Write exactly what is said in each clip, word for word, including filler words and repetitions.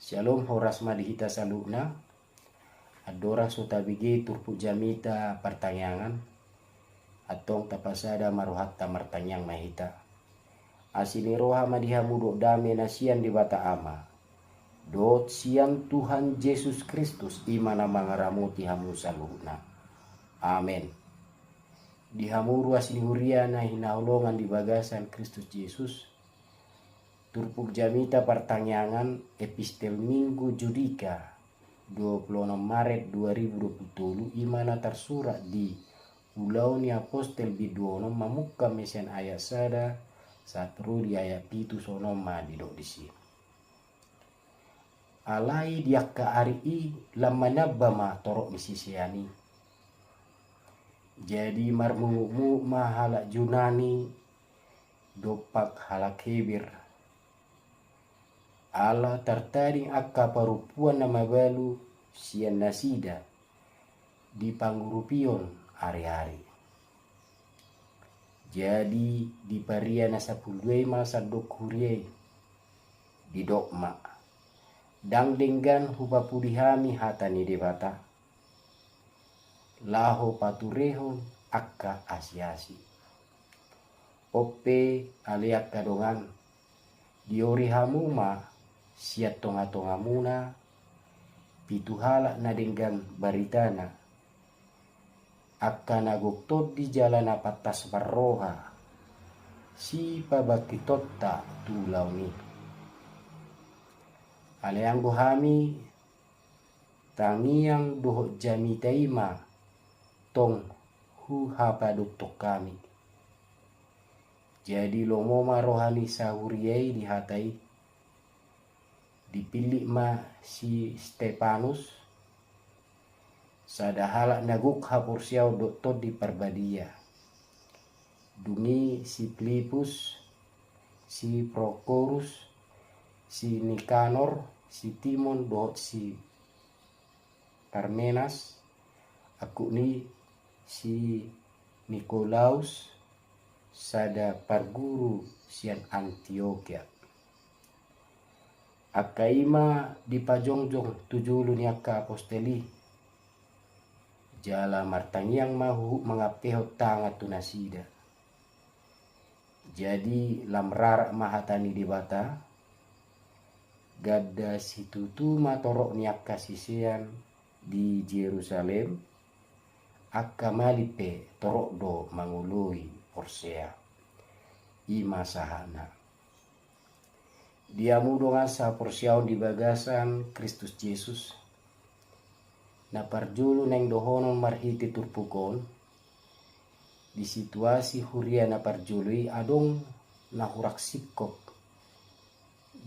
Syalom, horas ma di hita saluhutna. Andorang so tabege turpuk jamita partangiangan, antong tapasada ma rohanta, martangiang ma hita. Asi ni roha ma di hamu dohot dame na sian Debata Ama dohot sian Tuhan Jesus Kristus, i ma na mangaramoti hamu saluhutna. Amen. Di hamu ruas ni huria na hinaholongan di bagasan Kristus Jesus, turpuk jamita partangiangan Epistel Minggu Judika, dua puluh enam Maret dua ribu dua puluh tolu, i ma na tarsurat di Ulaon ni Apostel bindu onom, mamungka ma sian ayat sada sahat ro di ayat pitu, songon on ma didok disi. Alai di angka ari i lam manamba ma torop ni sisean i. Jadi marmungutmungut ma halak Junani dompak halak Heber, ala tartading angka parompuan na mabalu sian nasida di pangurupion ariari. Jadi diparia na sapuluh dua i ma sandok huria i, didok ma: Ndang denggan hupapudi hami hata ni Debata, laho paturehon angka asiasi. On pe ale angka dongan, diori hamu ma sian tongatongamuna pitu halak na denggan baritana, angka na gok tondi jala na pantas marroha sipabangkitonta tu ulaon i. Alai anggo hami, tangiang dohot jamita i ma tong huhapadokhon hami. Jadi lomo ma roha ni sahuria i di hata i. Dipillit ma si Stepanus, sada halak na gok haporseaon dohot Tondi Parbadia. Dung i si Pilippus, si Prokorus, si Nikanor, si Timon dohot si Parmenas, angkup ni si Nikolaus, sada parguru sian Antiokia. Angka i ma dipajongjong tu jolo ni angka apostel i, jala martangiang ma huhut mangampehon tangan tu nasida. Jadi lam rarat ma hata ni Debata, ganda situtu ma torop ni angka sisean di Jerusalem, angka malim pe torop do mangoloi porsea. I ma sahatna. Di hamu dongan sahaporseaon di bagasan Kristus Jesus, na parjolo naeng dohonon marhite turpuk on, di situasi huria na parjolo i adong na hurang singkop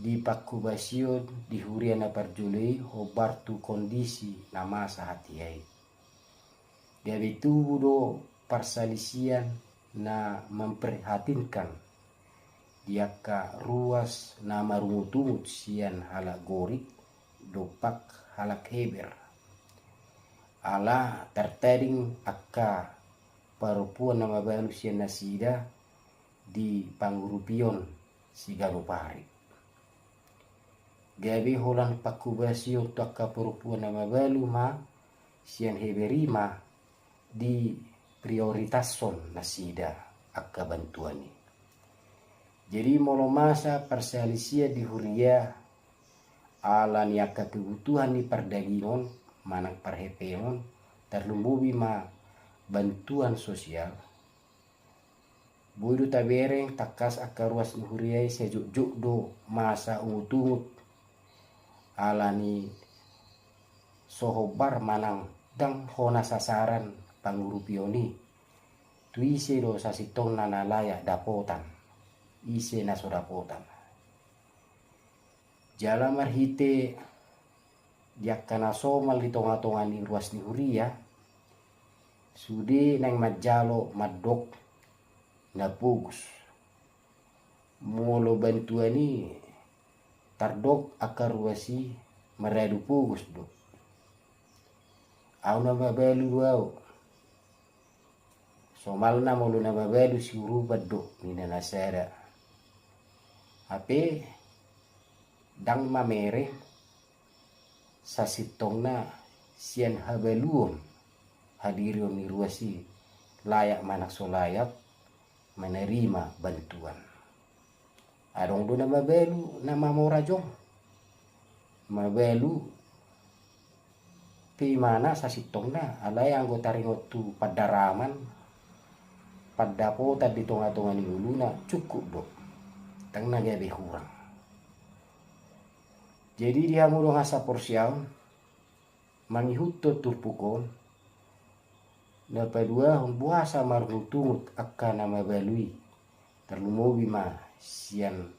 di panghobasion di huria na parjolo i hombar tu kondisi na masa hatiha i. Gabe tubu do parsalisian na memprihatinkan di angka ruas na marungutungut sian halak Gorik dompak halak Heber. Ala tartading angka parompuan na mabalu sian nasida di pangurupion siganup ari. Gabe holan panghobasion tu angka parompuan na mabalu ma sian Heber i ma diprioritasson nasida angka bantuan i. Jadi molo masa parsalisian di huria ala ni angka kebutuhan ni pardagingon manang parhepengon, tarlumobi ma bantuan sosial, boi do tabereng tangkas angka ruas ni huria i sai jotjot do masa ungutungut, ala ni so hombar manang ndang hona sasaran pangurupion i. Tu ise do sasintongna na layak dapotan, ise na so dapotan. Jala marhite di angka na somal di tongatonga ni ruas ni huria, sude naeng manjalo mandok na pogos. Molo bantuan i tardok angka ruas i maradu pogos do. Au na mabalu do au. Somalna molo na mabalu siurupan do ninna na sada. Hape ndang mamereng sasintongna sian habaluon hadirion ni ruas i, layak manang so layak menerima bantuan. Adong do na mabalu na mamora jong, mabalu pe imana sasintongna, alai anggo taringot tu pandaraman, pandapotan di tonga-tonga ni ngoluna cukup do, ndang na gabe hurang. Jadi di hamu dongan saporseaon, mangihuthon turpuk on, na paduahon boasa marungut-ungut angka na mabalu i, tarlumobi ma sian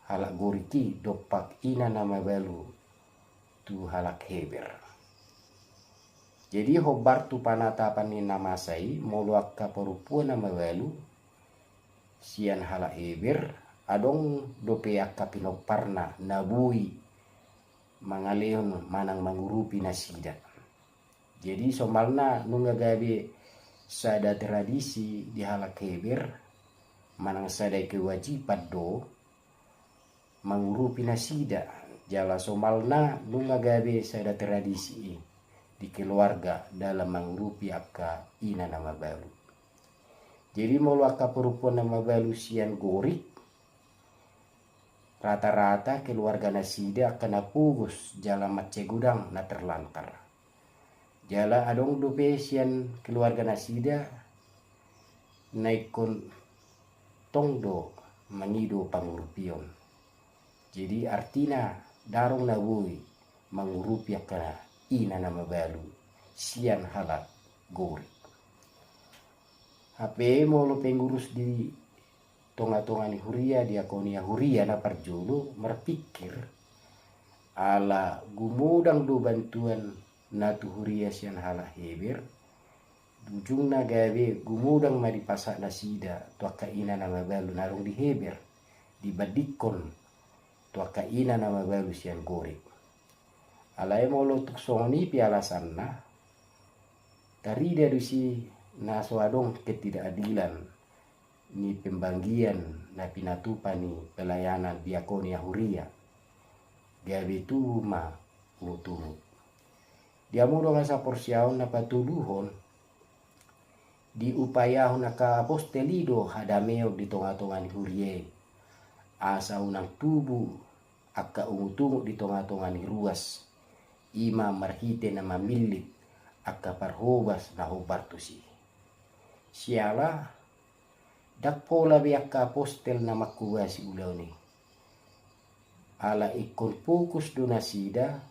halak Gorik i dompak ina na mabalu tu halak Heber. Jadi hombar tu panatapan ni na masa i, molo angka parompuan na mabalu sian halak Heber, adong dope angka pinomparna na boi mangalehon manang mangurupi nasida. Jadi somalna nunga gabe sada tradisi di halak Heber, manang sada kewajiban do mangurupi nasida, jala somalna nunga gabe sada tradisi i di keluarga dalam mangurupi angka ina na mabalu. Jadi molo angka parompuan na mabalu sian Gorik, rata-rata keluarga nasida angka na pogos jala mansai godang na terlantar. Jala adong dope sian keluarga nasida na ingkon tong do mangido pangurupion. Jadi artina darong na boi mangurupi angka ina na mabalu sian halak Gorik. Hape molo pengurus di tonga-tonga ni huria, diakonia huria na parjolo marpikir, ala gumodang do bantuan na tu huria sian halak Heber, ujungna gabe gumodang ma dipasahat nasida tu angka ina na mabalu na adong di Heber, dibandingkon tu angka ina na mabalu sian Gorik. Alai molo tung songon i pe alasanna, tarida do disi na so adong ketidakadilan ni pembagian na pinatupa ni pelayanan diakonia huria, gabe tubu ma ungut-ungut. Di hamu dongan saporseaon, na patoluhon, diupayahon angka apostel i do hadameon di tonga-tonga ni huria i, asa unang tubu angka ungut-ungut di tonga-tonga ni ruas, i ma marhite na mamillit angka parhobas na hombar tusi. Siala ndang pola be angka apostel na manghobasi ulaon i, ala ingkon fokus do nasida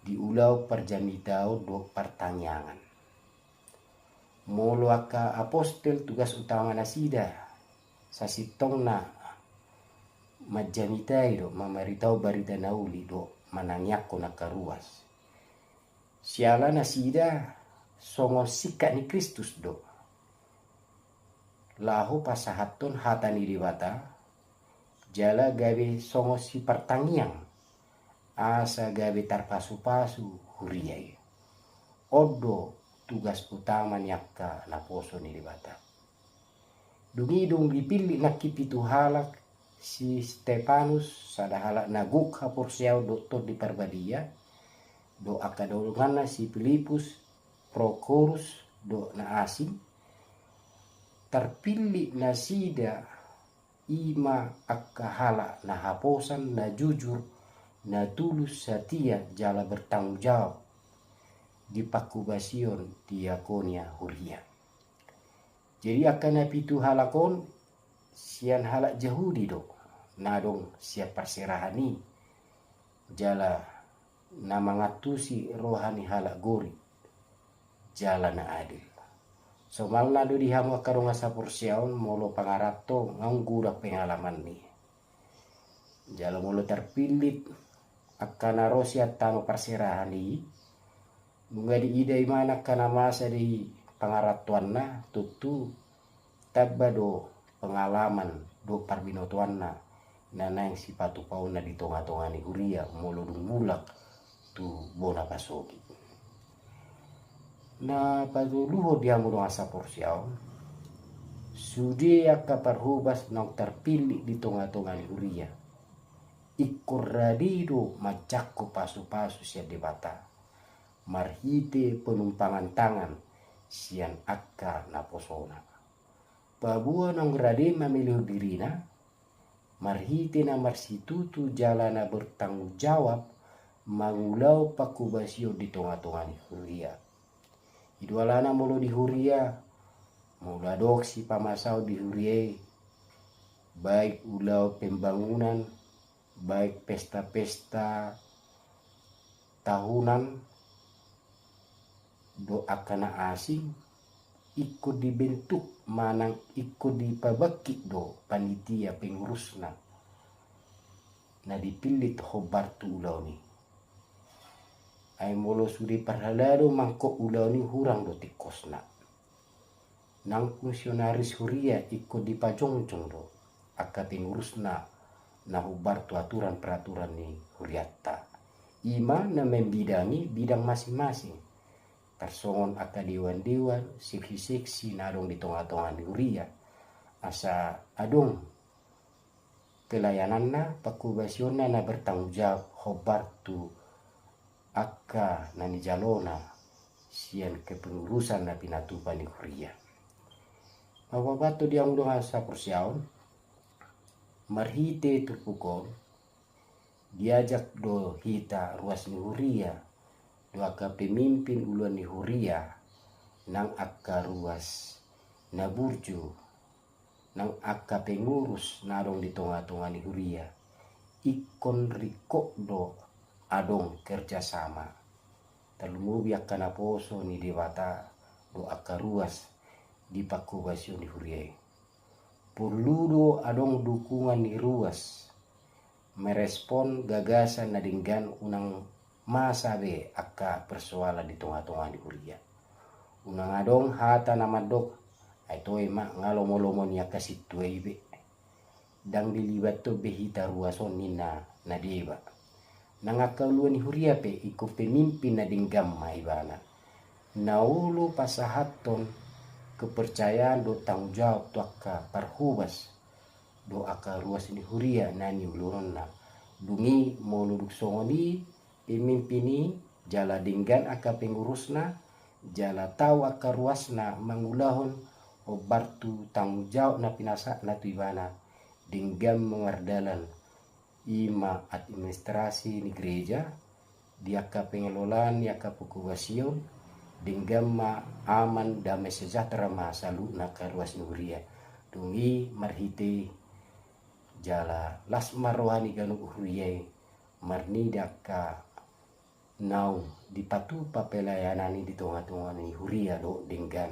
di ulaon parjamitaon dohot partangiangan. Molo angka apostel, tugas utama nasida sasintongna manjamitai do, mamaritaon barita na uli do manangiangkon angka ruas. Siala nasida songon singkat ni Kristus do, laho pasahathon hata ni Debata, jala gabe songon sipartangiang, asa gabe tarpasu-pasu huria i. On do tugas utama ni angka naposo ni Debata. Dung i dung dipillit nangkin pitu halak, si Stepanus, sada halak na gok haporseaon dohot Tondi Parbadia, dohot angka donganna si Pilippus, Prokorus, dohot na asing, tarpillit nasida i ma angka halak na haposan, na jujur, na tulus, satia, jala bertanggung jawab di panghobasion diakonia huria. Jadi angka na pitu halak on sian halak Jahudi do, na adong sian parserahan i, jala na mangantusi roha ni halak Gorik, jala na adil. Somalna do di hamu angka dongan saporseaon, molo pangaranto nunga godang pengalamanna i. Jala molo tarpillit angka na ro sian tano parserahan i, nunga diida imana angka na masa di pangarantoanna, tontu tamba do pengalaman dohot parbinotoanna na naeng sipatupaonna di tonga-tonga ni huria molo dung mulak tu bona pasogit. Na patoluhon di hamu dongan saporseaon, sude angka parhobas naung tarpillit di tonga-tonga ni huria, Ingkon rade do manjangkon pasupasu sian Debata marhite penumpangan tangan sian angka naposona. Paboa naung rade mamelehon dirina marhite na marsitutu jala na bertanggung jawab mangulahon pangkobasion di tongatonga ni huria. I do alana molo di huria, molo adong sipamasaon di huria i, baik ulaon pembangunan, baik pesta-pesta tahunan dohot angka na asing, ingkon dibentuk manang ingkon dipabangkit do panitia pengurusna na dipillit hombar tu ulaon i. Ai molo sude parhalado mangkok ulaon i hurang do tingkosna. Nang fungsionaris huria ingkon dipajongjong do angka pengurusna na hombar tu aturan peraturan ni hurianta. I ma na membidangi bidang masing-masing. Tarsongon angka dewan-dewan, seksi-seksi na adong di tongatonga ni huria. Asa adong pelayananna, pangkobasionna na bertanggung jawab hombar tu angka na nijalona sian kepengurusan na pinatupa ni huria. Bapak-bapak tu di angka dongan saporseaon, marhite turpuk on, diajak do hita ruas ni huria, do angka pemimpin uluan ni huria, nang angka ruas na burju, nang angka pengurus na adong di tongatonga ni huria, ingkon ringkot do adong kerjasama. Tarlumobi angka naposo ni Debata do angka ruas di pangkobasion ni huria i. Porlu do adong dukungan ni ruas merespon gagasan na denggan, unang masa be angka persoalan di tongatonga ni huria. Unang adong hata na mandok, ai toe ma nga lomo-lomo ni angka sintua i be. Ndang dilibathon be hita ruas on ninna na deba. Nang angka uluan ni huria pe ingkon pemimpin na denggan ma ibana. Na olo pasahathon kepercayaan do tanggung jawab tu angka parhobas do angka ruas ni huria na niulahonna. Dung i molo dung songon i pemimpin i jala denggan angka pengurusna, jala tau angka ruasna mangulahon hombar tu tanggung jawab na pinasahatna tu ibana, denggan ma mardalan, i ma administrasi ni gereja, di angka pengelolaan ni angka pangkobasion, denggan ma aman, damai sejahtera ma saluhutna angka ruas ni huria. Dung i marhite i jala las ma roha ni ganup huria i, marnida angka naung dipatupa pelayanan i di tongatonga ni huria do denggan,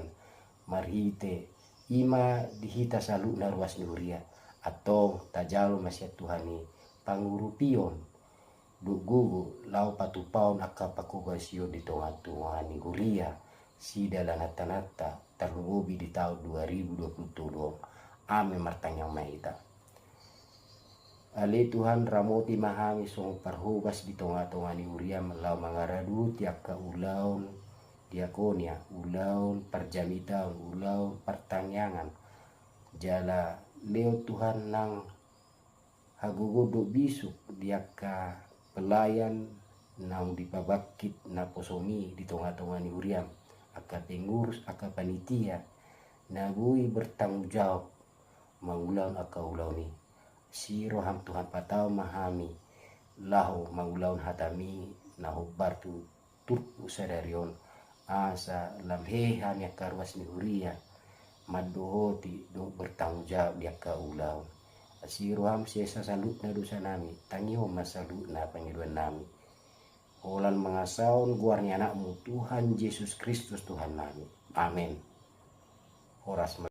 marhite i ma di hita saluhutna ruas ni huria. Antong tajalo ma sian Tuhan i pangurupion dohot gogo laho patupahon angka pangkobasion di tongatonga ni huria sidalanantananta, tarlumobi di taon dua ribu dua puluh tolu on. Amen. Martangiang ma hita. Ale Tuhan, ramoti ma hami songon parhobas di tongatonga ni huriam laho mangaradoti angka ulaon diakonia, ulaon parjamitaon, ulaon partangiangan. Jala lehon Tuhan nang hagogoon dohot bisuk di angka pelayan naung dipabangkit naposomi di tongatonga ni huriam, angka pengurus, angka panitia na boi bertanggung jawab mangulahon angka ulaon i. Asi roham Tuhan, patau ma hami laho mangulahon hatami na hombar tu turpuk sadari on, asa lam hehe hami angka ruas ni huria mandohoti dohot bertanggung jawab di angka ulaon. Asi roham, sesa saluhutna dosanami, tangihon ma saluhutna pangidoannami. Holan mangasahon goar ni Anakmu Tuhan Jesus Kristus Tuhannami. Amen. Horas ma.